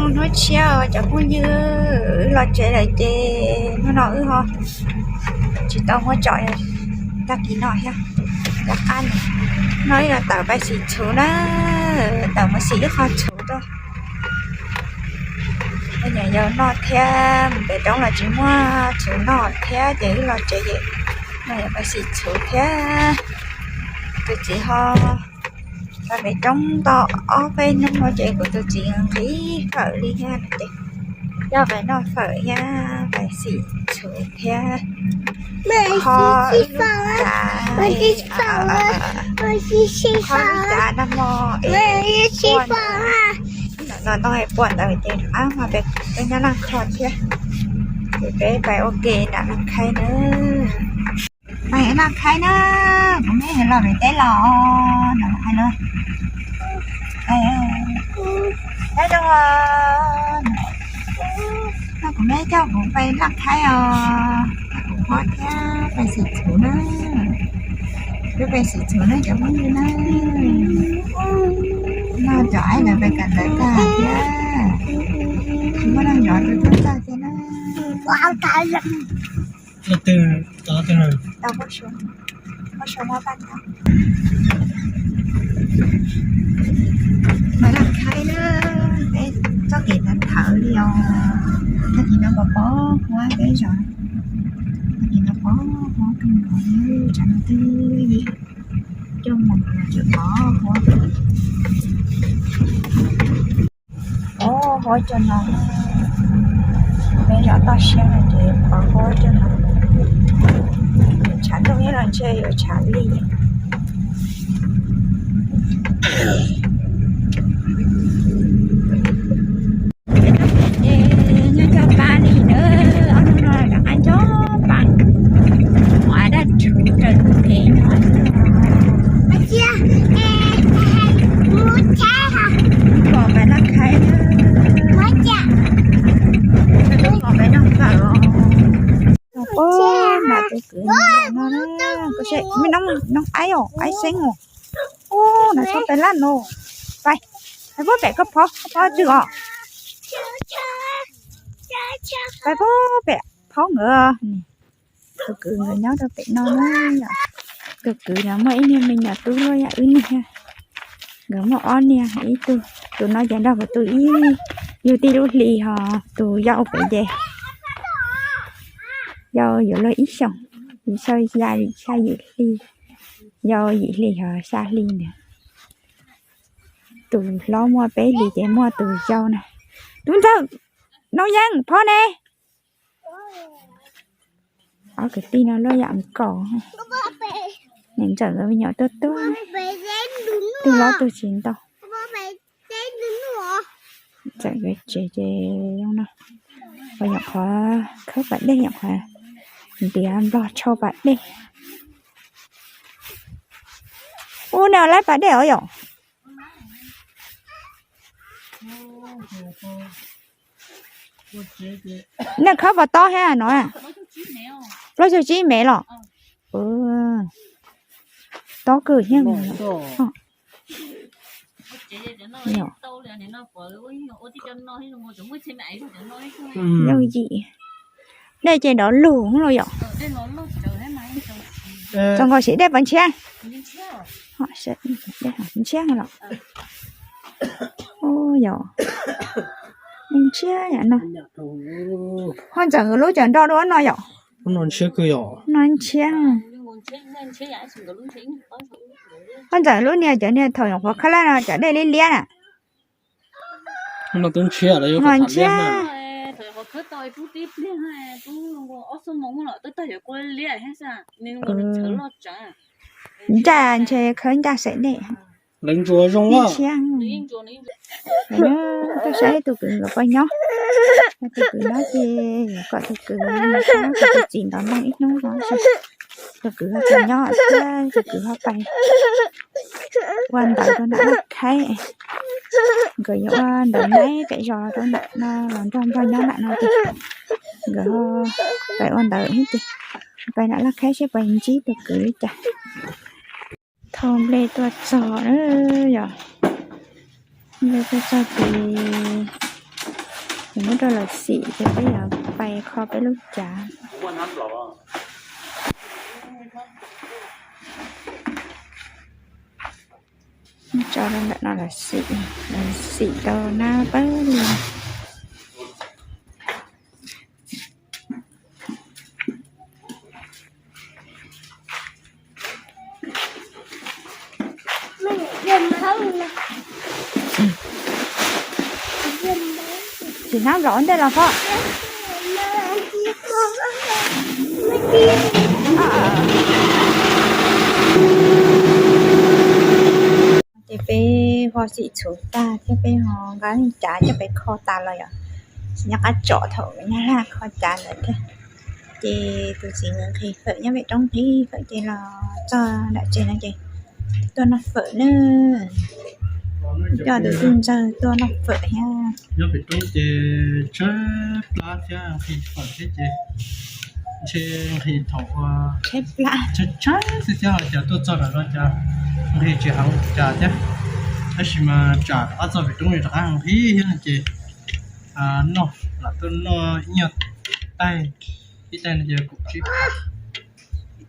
Hnub tshiab cov phooj ywg, wb los tsev lawm ces hnub no wb ho tsis tau muab tsom, tag kis no thiab. Tom qab no wb yuav tawm pais xim txhuv na, tawm mus xim ib qho txhuv tuaj. Poj niam yau noj thiab, mus pem roob los tsis muaj txhuv noj thiab ces wb los tsev ces no yuav pais xim txhuv thiab. Tus txiv ho tau pem roob tau ob peb hnub no ces kuv tus txiv nqhis fawm li thiab ces coj pais noj fawm thiab pais xim txhuv thiab. Ho wb lub tsav, ho lub tsav nag hmo es puas ntawd, ntawm no ntau es puas ntawd ces rov qab mas peb nyob Laj Khais thiab. Ces peb pais ua ke nram Laj Khais na. Pais Laj Khais na, kuv me los pem teb los no hais no. Nyob zoo, no kuv me coj kuv pais Laj Khais os, kuv phob thiab pais xim txhuv na. Peb pais xim txhuv na cov phooj ywg na. Noj cov aib lawv pais kawm ntawv tag thiab, tsis muaj neeg zov tus tub txawj thiab na. Pais Laj Khais na, peb txoj kev thawv thawv li os. Tag kis no pos pos huab peb zos, tag kis no pos pos kawg nkaus li, tsam no twb yim cuaj moos los tseem pos huab. Pos huab cov no, peb zos toj siab no ces pos huab cov no. Tshav ntuj ib los ntshe yuav tshav li. Nyob cov pab li na, ob hnub no rov qab nco pab, ua dab tsuv raws tus kev no. Pom peb Laj Khais, pom peb noj fawm os. Ub, nram tus kwv no, me noob aib os, aib xeeb os. Ub, nram txog peb laj no. Pais, pais puag pem koj phob, koj phob twg os. Pais puag pem phob nkawd. Tus kwv nkawd nyob rau pem no na. Tus kwv no muaj ib niag me nyuam tub luaj yam wb niag. Nkawd muaj ob niag, ib tug, tus no ces nrog kuv tus ib yug tij lub hli ho, tus yau pem ces yau yuav luag ib xyoos, xya, xya yim hli, yau yim hli ho xya hli ntawd. Tus hlob muaj peb hlis ces muaj tus yau na. Tub Ntxawm, Noob Yeeb, phob ne. Ob kwv tij no luaj yam nkaus. Niam ntxawm nkawd me nyuam tuaj tuaj. Tus hlob tus tsis ntau. Txawm nkawd tsev ces zoo no. Ua nyuam qhuav khawb pas dej, nyuam qhuav ntiav nplog tshau pas dej. Ub, nws laib pas dej os yom. Nej khawb puas tob thiab no? Plaub caug tsib mev los? Tob kawg thiab. Yooj yim. Dej ces nrov lug los yom. Txog nkaus siv dej puas ntshiab? Ntshiab los. Yog, ntshiab yam no. Ho Ntxawm nkawd lub cov nroj dua no yom. No ntshiab. Ho Ntxawm lub niag cov niag thaum nyuam qhuav khawb laj no cov dej liab liab na. Ho ntshiab. Ncaj ntshe khawb ncaj saim dej. Ntshiab. Tuaj saib tus kwv nkawd pais nyob. Tus kwv no ces yuav kom tus kwv mus sab tus txiv ntov ntoo ib hnub no. Tus kwv ho tsis nyob thiab, tus kwv ho pais ua ntawv rau nram Laj Khaib. Nkawd yuav ua ntawv nyob pem zos rau nram no los nrog nrog nyob nram no ces nkawd ho pais ua ntawv thiab ces pais nram Laj Khaib seb puas ntsib tus kwv li cas. Thauj nplej tuaj txog, yog nplej tuaj txog ces Muab rau lawv xim ces peb yuav pais kho peb lub cav. Muab tso rau ntawm no lawv xim, lawv xim tau nab pawg li. Tsis hnab nplaum ua ntej los phoj. Ces peb ho xim txhuv tag thiab peb ho nqa cav coj pem kho tas los yom. Nyob qab tsom thaum nyab laj kho cav ntawd thiab. Ces tus txiv nqhis fawm nyob pem roob, nqhis fawm ces los txog nram tsev no ces tuaj noj fawm na. Coj tus tub ntxawg tuaj noj fawm thiab. Nyob pem roob ces tshaib plab thiab nqhis fawm thiab ces ntshe nqhis thaum tshaib plab tshaib tshaib xwb thiab, cas tuaj txog nram no cas nqhis tsis heev cas thiab. Tab sis mas tsam rov qab txog pem roob rov qab nqhis thiab no ces noj, lam tuaj noj ib nyuag taig, ib taig no ces kaum tsib,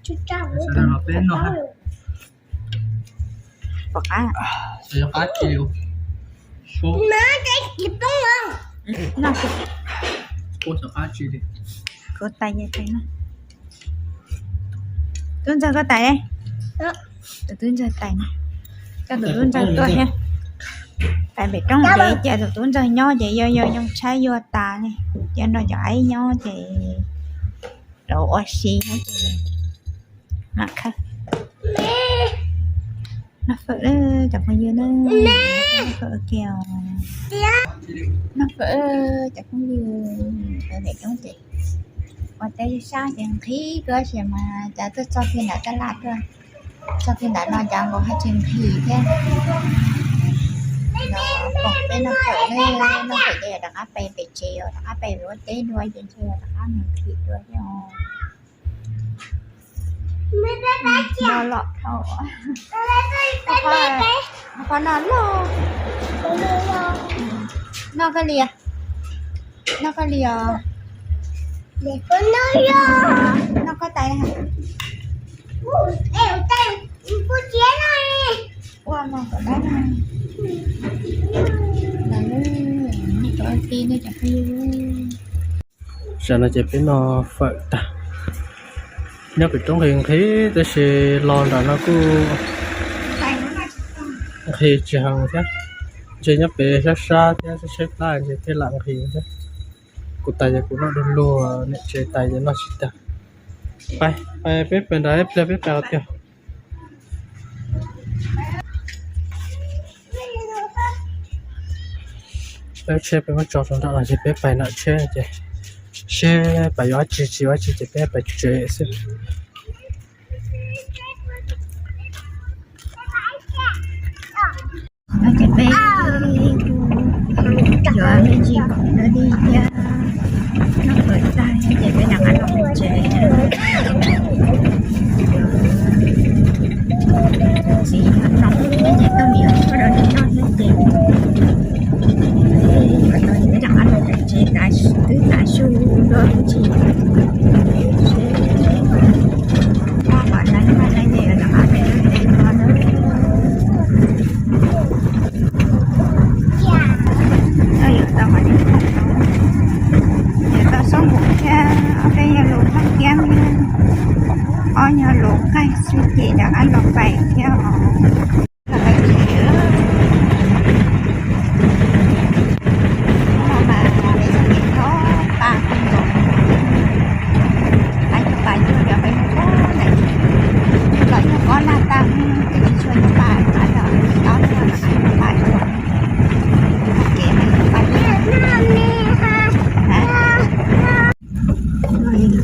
sawv daws los peb noj. Pom qab, xav qab tsis li. Kuv tais, tais no. Tub ntxawg koj tais, tus tub ntxawg tais no. Coj tus tub ntxawg tuaj thiab. Tais pem roob ces cia tus tub ntxawg nyob ces yog yog yoo tshaib yuag tas li, cia nrog cov aib nyob ces lawv ua si ces mam khawb. Noj fawm cov phooj ywg na, noj fawm ua ke os. Noj fawm cov phooj ywg, pem roob ces ua teb sab ces nqhis kawg tab sis mas cas tuaj txog kiag nram tab laj tuaj, txog kiag nram no cas nkaus haj tsis nqhis thiab. Peb noj fawm, noj fawm ces rov qab pem pem tsev, rov qab pem ua teb dua ces ntshe rov qab mus nqhis dua thiab os. Noj los dhau, qhov no loj. Noj koj li, noj koj li os. Noj koj tais. Ua mov kom dab, noj kom ua ke nej cov phooj ywg. Tam no ces peb noj fawm tag, nyob pem roob nqhis nqhis tab sis los nram no kuj nqhis tsis heev thiab, ntshe nyob pem sab sab thiab tshaib plab ntshe thiaj lam nqhis thiab. Kuv tais ces kuv noj du lug, niam tsev tais ces noj tsis tag. Pais, pais peb pais nrad ib pliag peb pais qhov twg. Peb tsheb peb muab tso rau nram no ces peb pais nram tsheb ces seb pais yuav dab tsi tsis yuav dab tsi ces peb pais tsev xwb. No ces peb yuav me ntsis khoom dua li thiab, noj fawm tag ces peb rov qab los pem tsev. Txiv no ces tuaj me nyuam tshuaj rau nws noj thiab ces kom tau ces peb rov qab los pem tsev, twb tav su dua ib ntsis. Pom qhov dai, pom dai ces rov qab pem tsev no na. Yuav tau qhov tseeb khoom no, yuav tau xoob nqus thiab, ob peb yog lus qhaub tiab, ob yog lus qaij xwb ces rov qab los pais thiab os. Los pais tsev. Hnub no mas peb txoj kev nyob tas nkaus, pais tug pas yug yog peb mus pem ntawd, los yog kob lag tag, twb tsis tshua nyob pas, rov qab los tau thiab, rov qab yug pas, kev mas yug pas yug.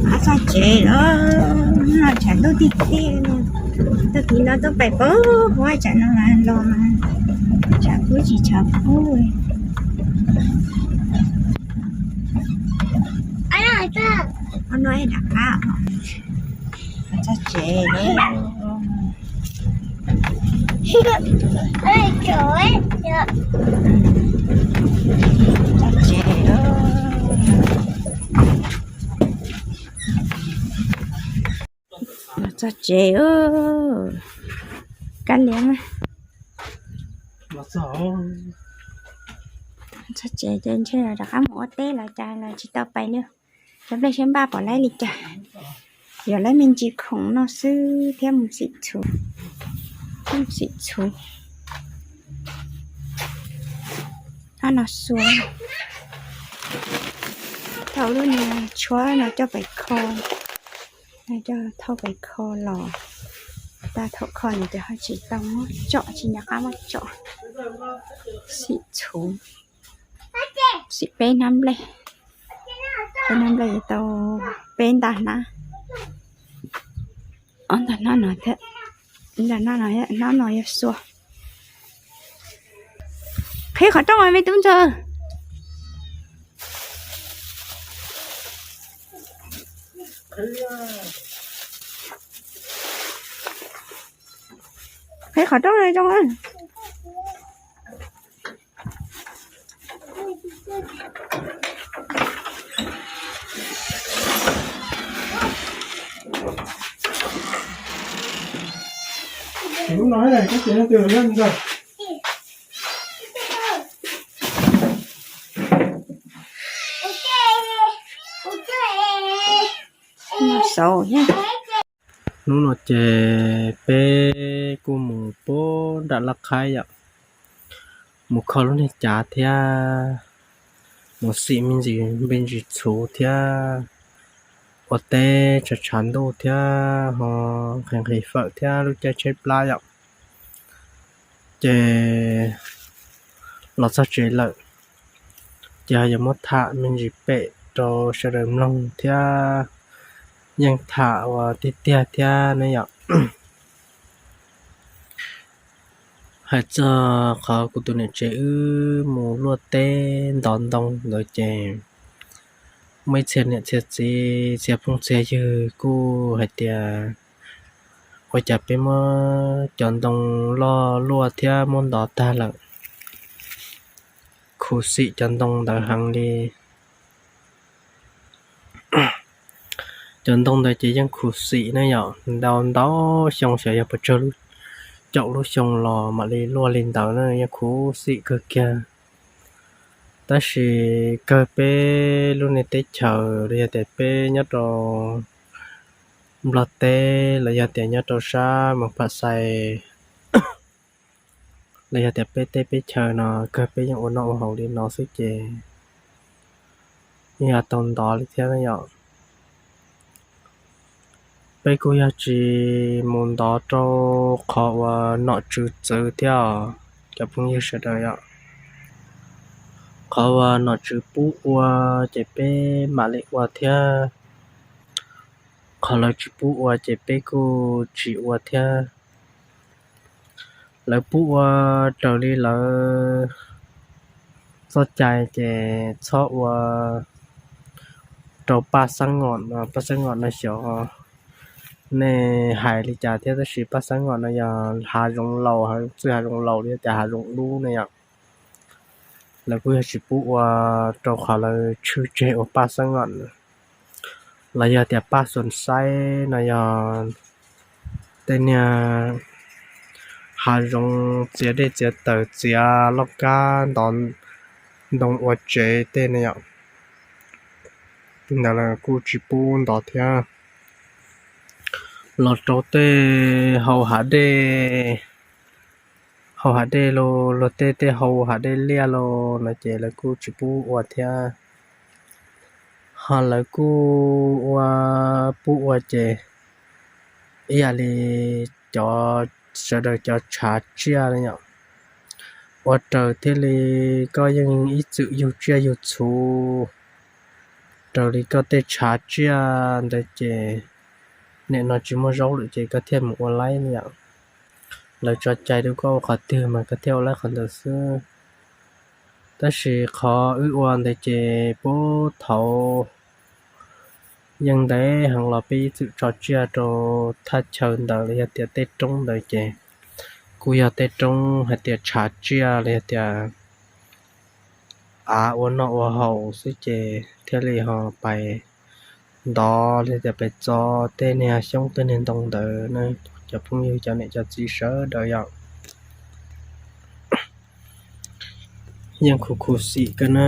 Qab txog tsev lawm, no tshav ntuj tiag tiag. Tag kis no tuaj pais pab huab tsam no mas los mas tshav kub tsis tshav kub. Qhov no rov qab txog tsev lawm. Txog tsev lawm. Txog tsev, kab liam. Txog tsev ces ntshe rov qab mus ua teb los cas los tsis tau pais li. Cov nplej siab npaj pom laib li cas. Yuav laib me ntsis khoom noj xwb thiab mus xim txhuv. Mus xim txhuv. Ab no xua. Thauj lub niag tshuab no coj pais kho. Coj thauj pais kho los. Tag thaum kho no ces ho tsis tau muab tsom, tsis nco qab muab tsom. Xim txhuv. Xim peb hnab nplej. Peb hnab nplej tau peb nta hnab. Ob nta hnab no thiab. Nta hnab no, hnab no yog xua. Qhib qhov rooj me tub ntsuag. Qhib qhov rooj zoo. Hnub no ces peb kuj mus puag nram laj qhaib yom, mus kho lub niag cav thiab mus xim me ntsis npe ntsis txhuv thiab ua teb tshav tshav ntuj thiab ho nqhis nqhis fawm thiab lub caij tshaib plab yom. Ces los txog tsev lawm, ces ho yuav muab tham me ntsis pem rau sawv daws mloog thiab yeej tham ua tiag tiag thiab ne yom. Hais txog qhov kuv tus niam tsev wb mus luaj teb ntov ntoo ntawd ces muaj ib txhia niam txhia txiv txhia phooj txhia ywg kuj hais tias ua cas peb muab cov ntoo loj luaj thiab muab ntov tag lawm, khuv xim cov ntoo ntawd heev li. Cov ntoo ntawd ces yeej khuv xim ne yom, ntau ntau xyoo xyov yog puas tsawg lub, caum lub xyoo los mam li luaj li ntawd na, yeej khuv xim kawg kiag. Tab sis kawg peb lub niag teb chaws los yog tias peb nyob rau Nplog teb los yog tias nyob rau sab Moos Pham Xais los yog tias peb teb peb chaws no kawg peb yeej ua noj ua haus li no xwb ces yeej yog tau ntov li thiab na yom. Peb kuj yog tsis mus ntov rau qhov uas nom tswv txwv thiab os cov phooj ywg sawv daws yom. Qhov uas nom tswv pub ua ces peb mam li ua thiab, qhov lawv tsis pub ua ces peb kuj tsis ua thiab. Lawv pub ua raws li lawv txoj cai ces txhob ua rau paj xeeb os, paj xeeb os no xyov nej hais li cas thiab tab sis paj xeeb os no yog hav zoov laus, txwj hav zoov laus li tias hav zoov dub ne yom. Lawv kuj yog tsis pub ua rau qhov lawv tshwj tseg ua paj xeeb os los yog tias paj xuas xaib no yog tej niag hav zoov txiav dej txiav taws txiav loj kab ntov ntoo ua tsev tej ne yom. Ntawd los kuj tsis pub ntov thiab. Los rau tej hau hav dej, hau hav dej los luag tej tej hau hav dej liaj los no ces lawv kuj tsis pub ua thiab. Ho lawv kuj ua, pub ua ces ib yam li cov, sawv daws cov tshav tsiaj li yom. Ua raws thiaj li koj yeej ib txwm yug tsiaj yug txhu, raws li koj tej tshav tsiaj ntawd ces nim no tsis muaj zaub lawm ces koj thiaj mus ua laib li yom. Lawv tso cai rau koj ua qhov twg mas koj thiaj ua laib qhov ntawd xwb. Tab sis qhov wb ua ntawd ces puag thaud yeej ntev heev los peb ib txwm tso tsiaj rau thaj chaw ntawd los yog tias tej roob ntawd ces kuj yog tej roob hais tias tshav tsiaj los yog tias av ua noj ua haus xwb ces thiaj li ho pais ntov li tias pem txo tej niag xyoob tej niag ntoo ntawd na, cov phooj ywg cov niam cov txiv sawv daws yom. Yeej khuv khuv xim kawg na.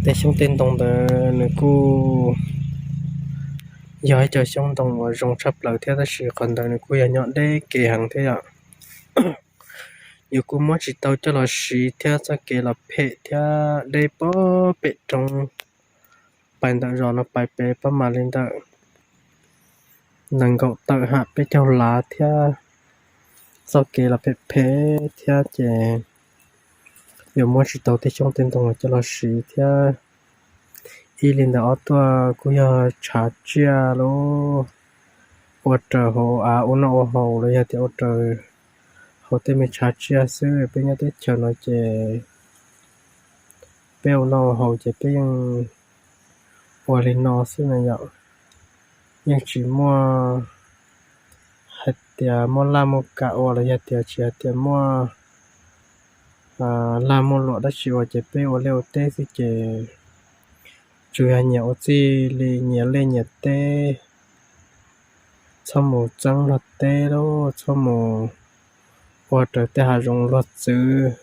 Tej xyoob tej ntoo ntawd nws kuj yog ib co xyoob ntoo uas zoo tshaj plaws thiab, tab sis qhov ntawd nws kuj yog nyob deb kev heev thiab yom. Yus kuj muab tsis tau coj los siv thiab, txoj kev los phem thiab, deb pem roob, pais ntawm zos no pais pem pab mam li ntawm nees nkaum tawm ham peb caug lav thiab, txoj kev los phem phem thiab ces yuav muab tsis tau tej xyoob tej ntoo coj los siv thiab. Ib li ntawd ob tuaj kuj yog tshav tsiaj lub ua raws hauv av ua noj ua haus los yog tias ua raws hauv tej me tshav tsiaj xwb. Peb nyob teb chaws no ces peb ua noj ua haus ces peb yeej ua li no xwb na yom. Yeej tsis muaj hais tias muaj laj muaj kam ua los yog tias tsis hais tias muaj laj muaj luam dab tsi ua ces peb ua liaj ua teb xwb ces tsuas yog nyias ua txij li nyias liaj nyias teb, txhob mus txeeb luag teb lauj, txhob mus ua raws tej hav zoov luag txwv,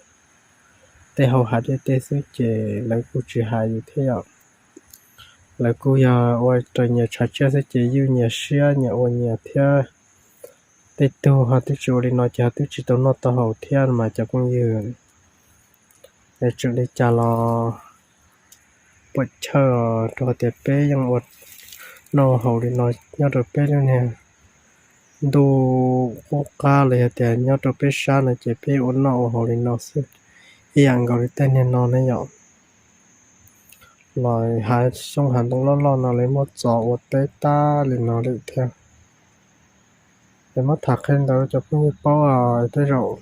tej hau hav dej tej xwb ces lawv kuj tsis hais yus thiab yom. Lawv kuj yog ua raws nyias tshav tsiaj xwb ces ywj nyias siab nyias ua nyias thiab. Tej tug ho twb tsis ua li no ces ho twb tsis tau noj tau haus thiab mas cov phooj ywg. Es tseem li cas los puam chawj rau qhov tias peb yeej ua noj ua haus li no nyob rau peb lub niag ntuj qub qab los yog tias nyob rau peb sab no ces peb ua noj ua haus li no xwb, ib yam nkaus li tej niag no ne yom. Los hav xyoob hav ntoo loj loj no li muab txov ua teb tag li no lawm thiab. Es muab tham qhia ntawd cov phooj ywg paub, tej zaum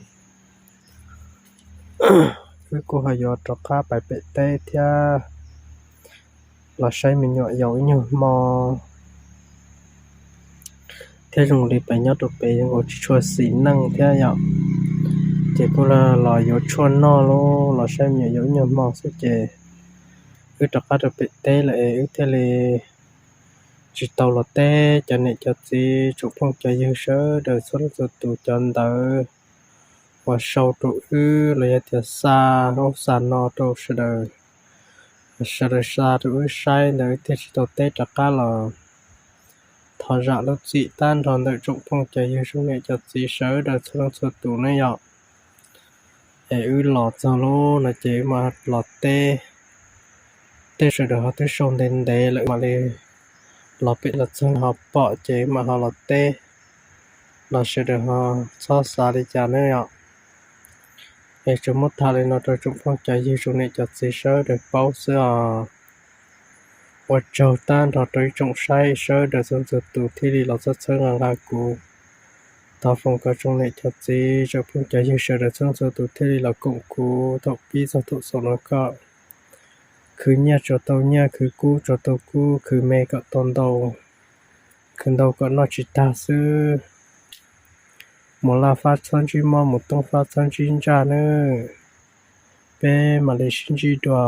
wb kuj ho yuav rov qab pais pem teb thiab los saib me nyuam yaus ib nyuag hmo thiab. Zoo li pem nyob rau pem zoo nkaus tsis tshua xis neej thiab yom, ces kuj los yuav tshuaj noj los saib me nyuam yaus ib nyuag hmo xwb ces wb rov qab rau pem teb lawm es wb thiaj li tsis tau los teb. Cov niam cov txiv tsoom phooj cov ywg sawv daws txhua leej txhua tus cov ntawd uas sau rau wb los yog tias xa ub xa no rau sawv daws, sawv daws xa rau wb saib ntawd wb thiaj tsis tau teb rov qab los. Thov zam lub txim tag nrho ntawm tsoom phooj cov ywg tsoom niam cov txiv sawv daws txhua leej txhua tus ne yom. Es wb los txog lub no ces wb mam los teb, tej sawv daws ho twb sau ntev ntev lawm mam li los pem los txog ho pom ces wb mam ho los teb, los sawv daws ho txhob xav li cas ne yom. Es tsuas muab tham li no rau tsoom phooj cov ywg tsoom niam cov txiv sawv daws paub xwb os. Ua tsaug tag nrho rau ib tsoom saib sawv daws txhua txhua tus thiaj li los txhawb nqa nqa kuv. Thov foom kom tsoom niam cov txiv tsoom phooj cov ywg sawv daws txhua txhua tus thiaj li los koom kuv thaum pib txog thaum xaus no kom khwv nyiaj tsuas tau nyiaj, khwv kub tsuas tau kub, khwv me kom tau ntau, khwv ntau kom noj tsis tag xwb. Mus laj fab txhob ntsib mob, mus toob fab txhob ntsib ntsaj nawb. Peb mam li sib ntsib dua.